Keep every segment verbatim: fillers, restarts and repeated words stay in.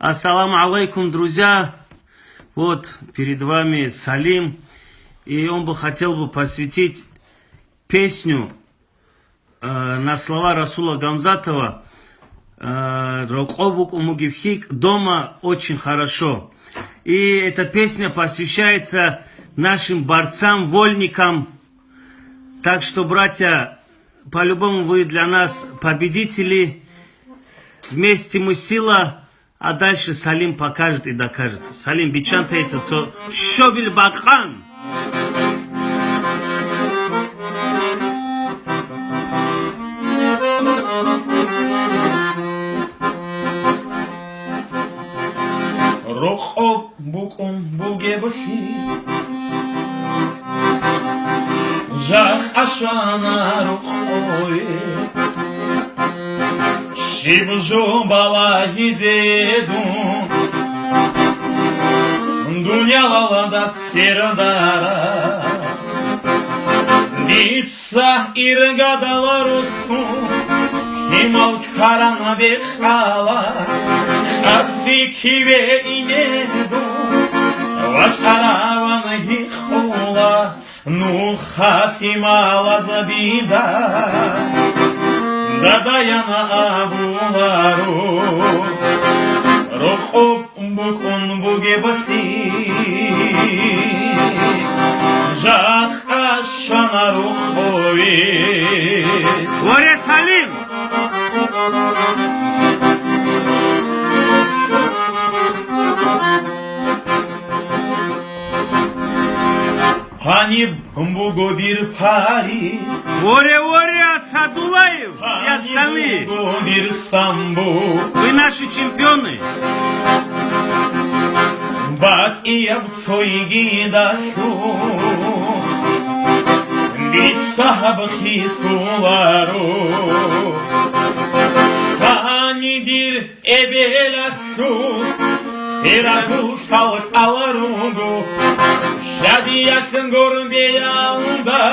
Ассаламу алейкум, друзья! Вот перед вами Салим, и он бы хотел бы посвятить песню, э, на слова Расула Гамзатова, э, «Рокъо букӀун бугеб хьикӀ», «Дома очень хорошо». И эта песня посвящается нашим борцам, вольникам. Так что, братья, по-любому вы для нас победители. Вместе мы сила. А дальше Салим покажет и докажет. Салим биччан тайца цо щобил бакъан. Рокъоб букӀун бугеблъи, жакъа щвана рокъове. Щиб жо балагьизе дун, дуниялалда сердара. Дица иргадал русун, кимал каран декъала, къаси киве инедун, вачӀараван гьикъула. Нуха лъималаз дида дадаян абуларо, рокъоб букӀун бугеблъи, жакъа щвана рокъове. Воре, Салим! Гьаниб буго дир пари. Воре, воре, Асадуллаев и остальные. Гьаниб буго дир Стамбул. Вы наши чемпионы. БакӀияб цойгидалъун дица гьаб хисуларо. Гьани дир эбелалъул хиразул хӀалкӀал руго, шадиялъ гордеялда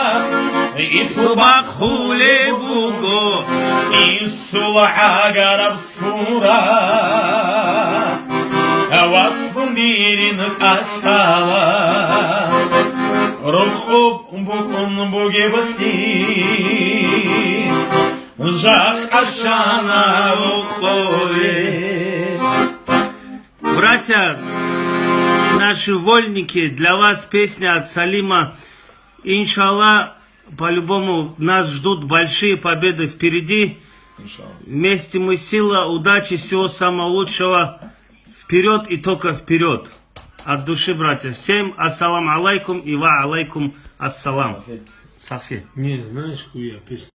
иту бахулеб буго, инсул гӀагараб сура вас бундирин кӀалъала. Рокъоб букӀун бугеблъи, жакъа щвана рокъове. Братья, наши вольники, для вас песня от Салима. Иншаллах, по-любому нас ждут большие победы впереди. Иншаллах. Вместе мы сила, удачи, всего самого лучшего. Вперед и только вперед. От души, братья. Всем ассалам алейкум и ва алейкум ассалам. Сахи. Не, знаешь, какую я песню?